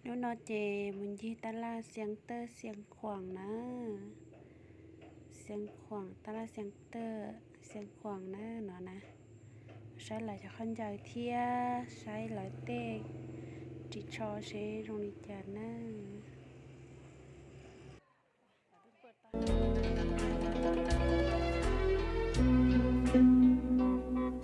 Hnub no ces mus ncig taj laj Xeev Tawj Xeev Khuam na. Xeev Khuam, taj laj Xeev Tawj Xeev Khuam na no na. Saib lawv cov khaub ncaws thiab saib lawv tej ris tsho seb zoo li cas na. Mus saib qhov ncauj tag ces los tom qab no na. Tom qab no peb mus thaub no.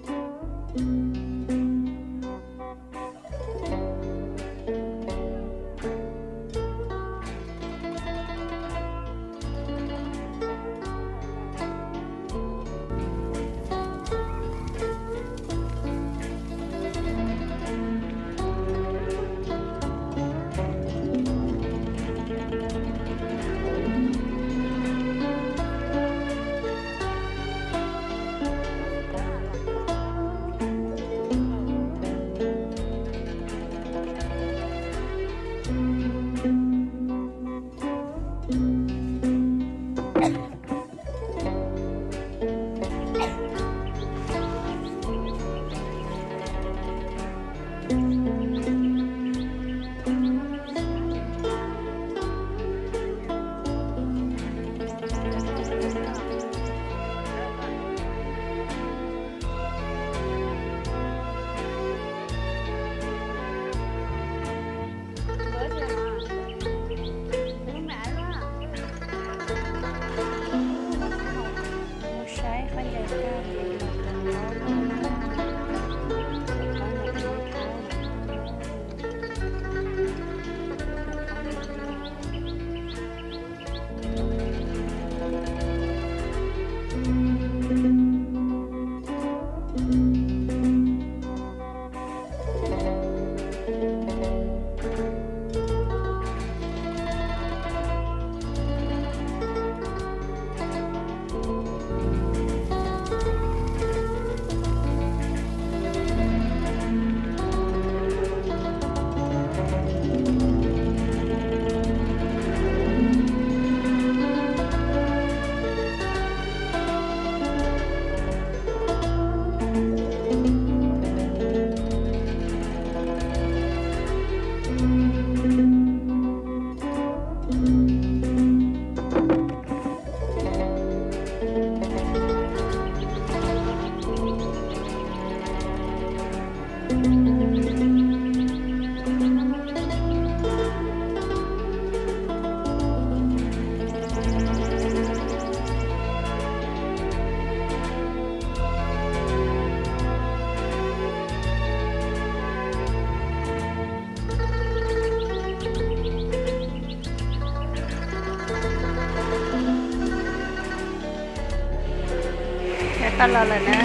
Yog tau los lawm na,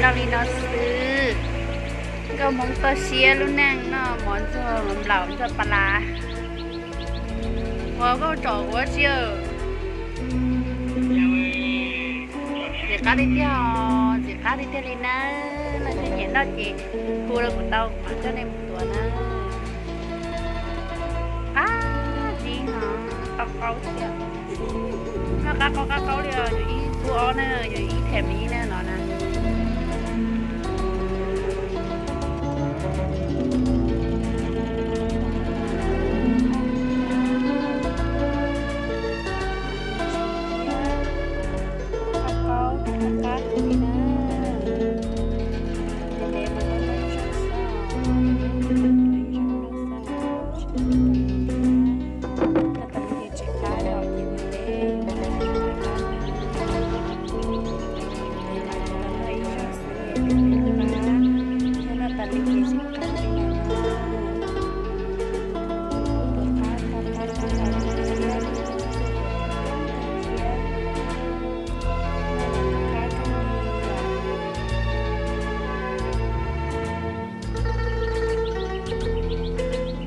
noj li no xwb. Nkauj Hmoob toj siab lub neej noj mov ntxuag nplaum ntxuag pas las. Ua nkauj tsom ua tsi. Ntxim qab tiag tiag, ntxim qab tiag tiag li na. Leej twg nyiam noj ces hu rau kuv tau, kuv mam coj nej mus tuav na. Qab zib no, qab qaub thiab. Noj qab qaub qab qaub li os, yus ib tug ob na, yus ib them ib na no.